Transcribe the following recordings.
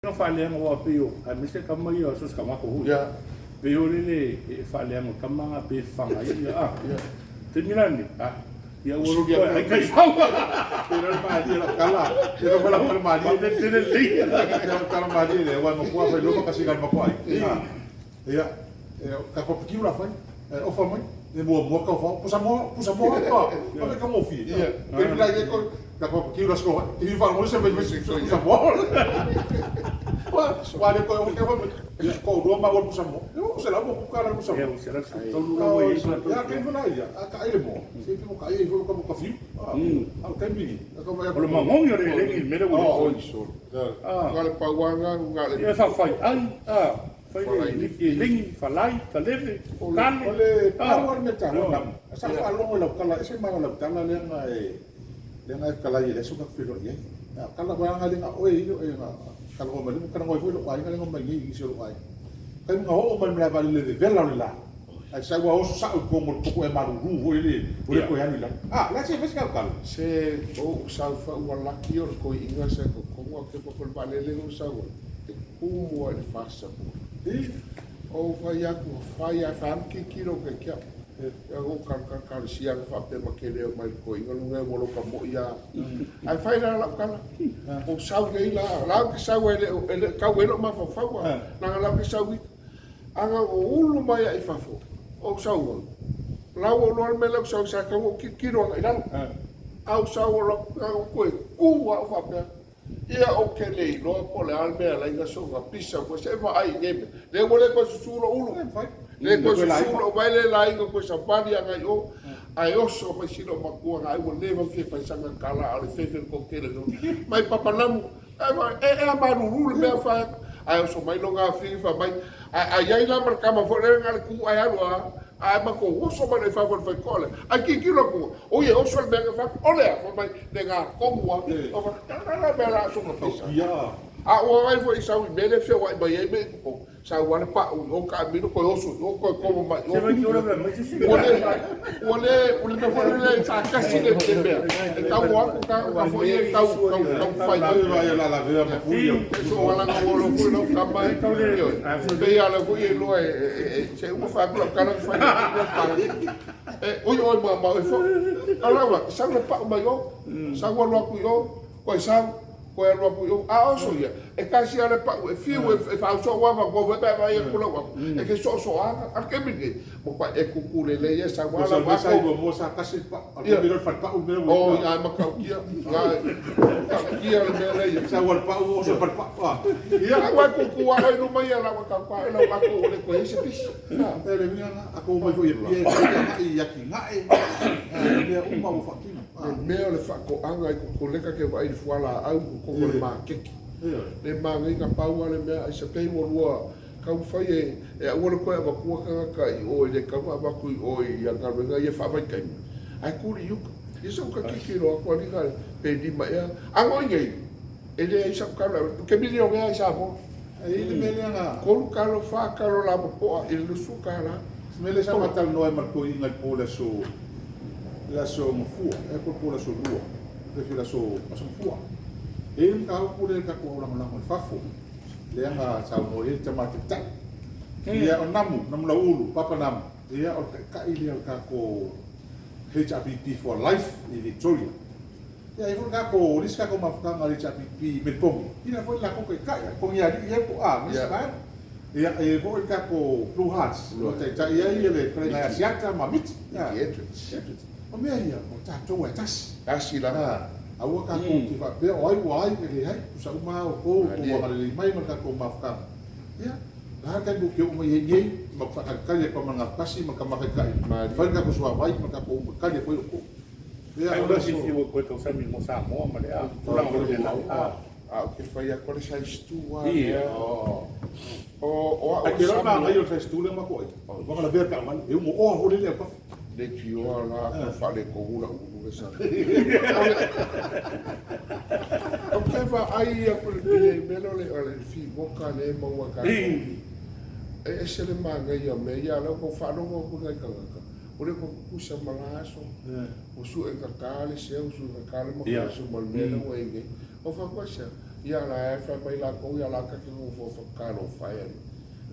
Na faaleaga aua pei o aemaise tama ia so o se tagata foi. Pei o lele e faaleaga o tama na pei e fafaga ai ia a. Taimi la lenei a ia ua loto e ai kai sau. Pei la malie lau tala. Pei la lau tala malie. Pei tele lelei. Lau tala malie lea aua e matua fai loa ma kasi ma matua ai. Ia, ka ko pikiu la fai. Ofa mai. E muamua kau fao. Pusa moa, pusa moa. Ave ka mofie. Pei la ye ko ka ko pikiu la sko. Ti fa mo se me pusa moa. Wa le ko o ke fa ko rua ma o pusa moa. Yo se la mo ku ka la pusa moa. Se la tolu la mo i. Ya ke fa la ia. A ka ai le mo. Se ke mo ka ai fo ka mo ka fiu. A ka mi. Ka va. O le magogi o le lengi mele ua. Oh, solo. Ah. Le pauanga nga le. Ia sa fai ai. Ah. Fai le liki lengi, falai, taleve, kale. O le pau le mea taua namu. Sa faalogo i lau tala, ese mai o lau tala lea na e lea na e fetalai i le aso na feiloai ai. A tala mai lea na oe ia oe na talanoa mai luma, talanoa ai foi lou aiga lea na omai nei i nisi o lou aiga. Taimi na oo mai le malae vaalele i le vevela o le la, ae sau lava oso sao i totonu o le toto ea malulu foi lele ua le toe alu i lalo. A, le a se fai se tau tala? Se ou sau fa ua laki o le toeaina sa i totonu a kepa ko le vaalele lea ua sau ai, e tumu lava i le fasi. Ou fai atu, fai a fai anu tilotilo ke kia. Ia ou kal kal kal sia na faapea ma ke leo mai le toeaina luga e ua loka moi a. Ae fai la lau tala. Ou sau nei la, la ou te sau e le e le tau ai lou mafaufau a. Leaga la ou te sau i aga ua ulu mai ai fafo, ou sau au. La ua ou iloa le mea lea ou sau sa tatau ona ou tilotilo agai i lalo. A ou sau o lau, ou toe tu lava ou faapea. Ia ou te le iloa po o le a le mea e ala ai ona soona pisa koe, se i vaai i nei mea. Lea ua le toe susu lou ulu, le toe susu lou vai le laina toe savali agai i o, ae oso mai sina ou matua na ai ua leva ona fia fai sana tala a o le fefe le toatele mai Papanamu, e e a malulu le mea fai atu. Ae oso mai lona afioga fai mai, ae a i ai la ma le tama foi lea na o le tu ae alu a, ae matou oso mai loa i fafo i le faitoa lea. Ae tilotilo atu, oi e oso le mea na fai atu, o le a? Fai mai, le gatonu lava. O le a le mea o le a soona pisa? A ua ai foi sau i mea lea e feoai mai ai mea i totonu, sau lava le pau i o, taamilo toe oso i o, toe komo mai i o. Ua le, ua le, o le mea foi lele sa tasi le mea, e tau o atu tagata foi ia e tau, tau, tau fai mai. So ala na ua loa foi lau tama e, ioe, pei lava o lea foi e iloa e, se uma fai atu lau tala na fai atu. E, oi oe ma ma oe foi. A lau sau le pau mai o, sau alu atu i o, koe sau, koe alu atu i o. A oso ia, e tasi lava le pau e fiu e faaoso ua avanoa foi pe a vaai atu lau atu, e te soasoaina. A o le taimi lenei, matua e tutu lelei e sau lava lau ato. Muamua sa tasi le pau, a o le taimi lea o le falepau le mea ua i ai. Oi, ae matautia, matautia le mea lea e i ai. Sau lava le pau oso le falepau. Ia, aua e tutu lava oe i luma ia lau tau ae lau ato ua le toe i ai se pisi. E le uiga lena, a tou omai foi i Apia e agai i atinae, mea uma ua faatino. Le mea o le faatoaga i Kokoleka ke vaai i le fualaau i totonu o le maketi. Le manaia na pau lava le mea aisa pei ua lua taumafai e e aua le toe avatua tagata i o e le tatau ona avatu i o i galuega ia faavaitaimi ae tuli i uta. Ia se uta tilotilo atu alii pe lima ea. A no i nei, e leai sau tala, ou te milionea i Samoa. E i ai le mea lea na. Tolu talo, fa talo lapopoa i le 20 tala. Se mea lea sa ma talanoa ai ma le toeaina i le po i le aso, le aso Gafua, ea po o le po o le aso Lua, pe le aso, aso Gafua. E i ai le mataupu lea i le tatou aulagolago i fafo, lea na saunoa i ai le tama taitai. Ia, o Namu, Namu Lauulu, Papa Namu, ia, o le taitai lea o le tatou HRPP for Life i Victoria. Ia, e i ai foi le tatou, le isi tatou mafutaga a le HRPP i Meliponi, ia foi le latou taitai, a totogi alii ai po o a, ma isi vaega. Ia, e i ai foi le tatou Blue Hearts, o lo o taitai ai le fetalaiga ia Asiata ma Miti. Miti Edwards. O mea ia, o tatou e tasi. Tasi lava. Aua tatou te faapea o ai ua ai, e leai, tusa uma lava outou, outou agalelei mai ma le tatou mafutaga. Ia, o le a le taimi ou te oo mai ai nei, ma faatalitali atu ma le gatasi ma le tama taitai, fai le tatou suavai ma le tatou uma, tali atu ai outou. Ai ua sisi ua toe tausami mo Samoa ma le a tulaga foi lena. A ou te fai atu le size 2 lava lea. O o au Ai te iloa le manaia o le size 2 lea matou ai. Ua lavea le taavale, e umu oa foi lele au kafa. Leitioa la tau faaletonu lau ulu le sa. Ou te vaai atu i le mea lea o le fimoka lea e maua e tatou. E ese le manaia o mea ia, a o lea ua tau faalogo atu i nai tagata. Ua le toe tutusa ma la aso, ua sue gata le seu, sue gata le mataaso ma le mea lea ua i ai nei. Ua fai atu ai sea? Ia la e fai mai lakou ia la ka ke fo fo kalo fai ai.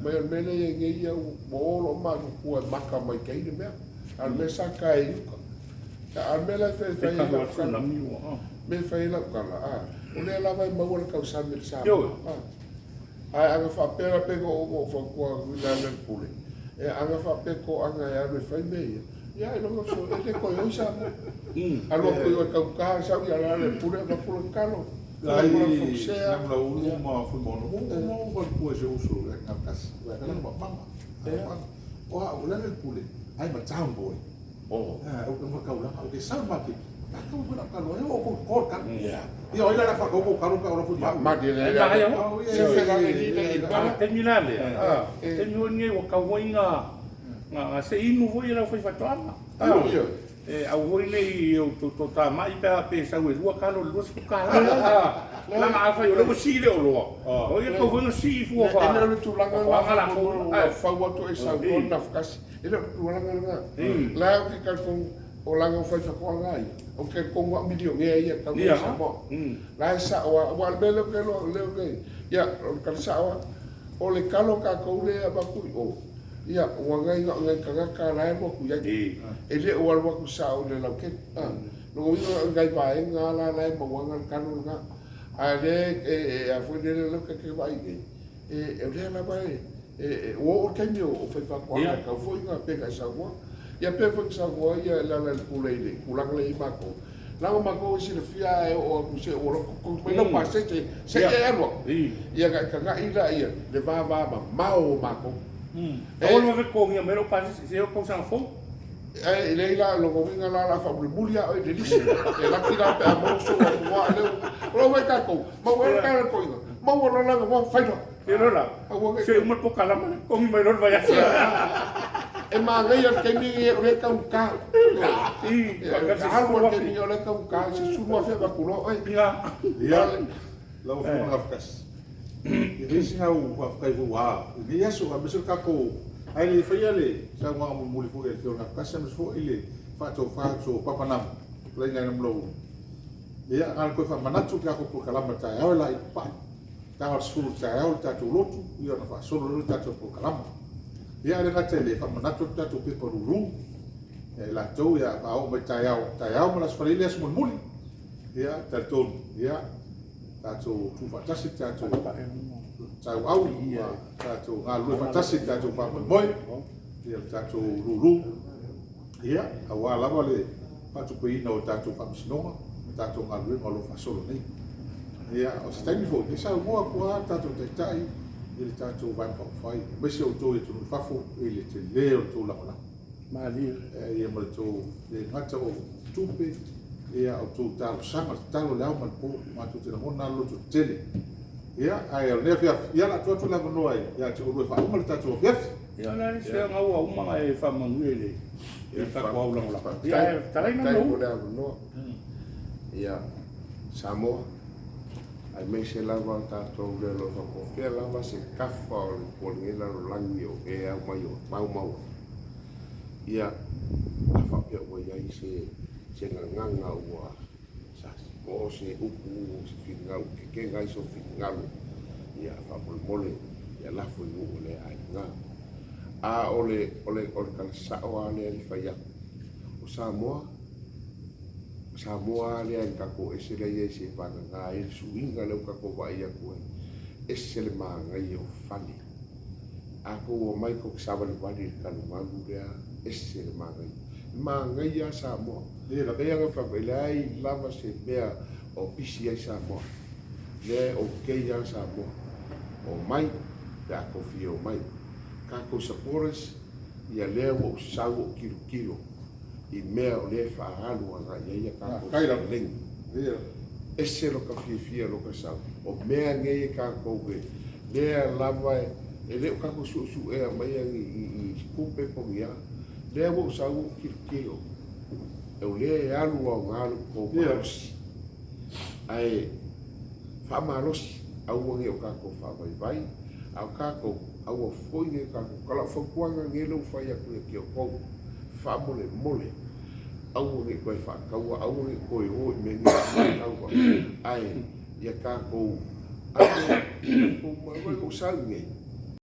Mai o le mea lea i ai nei ia ua o lou matutua e maka mai kai le mea. A o le mea sa ka e i uka. A o le mea la e fai fai ai lau tala. Mea e fai ai lau tala, a, o lea lava e maua le tausami i le Samoa. A, ae ana faapea la pe na ou fautua atu i le ala i le pule, e ana faapea toaga e alu e fai mea ia, ia ailoga so, e le toe o i Samoa. Alu atu i o e tauta, sau i ala i le pule, avatu le talo. Ai, na ulu ma Fuimaono, mo mo mo se uso le ngakasi. Wa kala ma mama. O a o le le pule. Ai ma town boy. Oh. Ah, o ka kaulanga, o ke sau ma ke. Ka ka mo ka lo o ko ko ka. Ia o ila la fa ko ko ka ka o fu Ma ma di le le. Se fe la le di le i pa. Te mi la le. Ah, te mi o ni o ka wo inga nga se inu foi la foi fatoanga. Ah. E au hoi nei o to to ta mai pe pe sau e lua kalo lua su ka la. La nga fa yo le si le o loa. O ia ko foi no si fu fa. E le o le tulaga na la ko fau atu e sau ko na fkasi. E le o le tulaga lena. La o ke kalkong o langa o fai whakoanga ia. O ke konga milionea ia tau ia Samoa. La e sa o wa le le ke lo le ke. Ia o le sa o o le kalo ka kou le avaku i o. Ia ua ngai nga ngai kanga la e ku ia. E le o alu aku sa o le lau ke. No i ngai vae nga la la e mauanga le kalo nga. A le e a foi le le ke ke vai nei. E o le la vai e o o taimi o fai whakoanga kau foi ngā peka i Samoa. Ia pe foi Samoa ia la la pule i le kulanga le i mako. Langa mako i sila fia e o aku se o loko ko mai lau pasete se e alua. Ia ka ka nga ila ia le va va ma mao mako. E o lo ko ngia mero pasete se o ko sa fo. E le ila lo ko winga la la fa muli muli a le lisi. E la kila pe a mo so wa le. O lo ka ko. Ma wa ka ko inga. Ma wa la la wa fai no. E lo la. Se uma po kalama ko mi mai lo vai a. E ma ngai al kemi e o le kau ka. I ka se alu al kemi o le kau ka se sulu afe va kulo e. Ia. Ia. La o funa afkas. I risi ngau afkai fu wa. Ni aso a mesul ka ko ai le faia le sa ngau mo muli fu e fio na kasi mes fu ile fa to fa to papa nam. Le ngai nam lo. Ia ngal ko fa manatu ka ko kalama ta ai la i pa. Ta o sulu ta ai ta to lotu ia na fa solo lo ta to kalama. Ia le ngata le fa manatu ta to pe ruru. E la to ia fa o mai ta iau ma las familias mo muli. Ia ta to ia ta to tu fa tasi ta to tau au ta to ngā lue fa tasi ta to fa moi. Ia ta to ruru. Ia awa lava le fa to pe ina o ta to fa misinoga ta to ngā lue ma lo fa solo nei. Ia o se taimi foi, sa moa kua ta to taitai i le tatou vaega faaupufai, aemaise o outou i atunuu i fafo i le telē o le tou lagolago. Malie. Ia ma le tou le gata o tupe, ia o tou talosaga, le tatalo le ao ma le po, matou te lagona le loto tetele. Ia, ae o lenei afiafi, ia o le a tuu atu le avanoa ia te oulua e faauma le tatou afiafi. Ia o le a le se aga ua uma ga e faamanuia i le i le tatou au lagolago. Ia e talaina Faafetai mo le avanoa. Ia, Samoa, aemaise lava o tatou le alofa po o fea lava se tafa o le po o lenei lalolagi o e au mai o maumau ai. Ia, a faapea ua i ai se se gagaga ua po o se upu o se finagalo ua kekega ai sou finagalo, ia faamolemole ia lafo i nuu o lea aiga. A o le o le o le tala sao lava lea e fai atu, o Samoa, o Samoa lava lea i le tatou ese lea i ai se vagaga ai le suiga lea ua tatou vaai atu ai, ese le manaia o fale. A tou omai tou te savalivali i le talugalu lea, ese le manaia. E manaia lava Samoa. Pei ona fai atu, e leai lava se mea o pisi ai Samoa. Lea e okay lava Samoa. Omai pe a tou fia omai. Tatou supporters, ia lea ua ou sau ou tilotilo i mea o lea e faaalu agai i ai a tatou seleni. Ese loka fiafia loka sau. O mea nei e tatou te lea lava e le o tatou suesuea maia ni tupe po o ni a. Lea ua ou sau ou tilotilo, o lea e alu aoga lo outou malosi. Ae faamalosi, aua ne i o tatou faavaivai, a o tatou, aua foi ne i o tatou tala. O fautuaga nei lea ua fai atu ia te outou, faamolemole, aua ne i toe faataua, aua ne i toe o i mea nei e faataua, ae ia tatou Ae ou sau nei.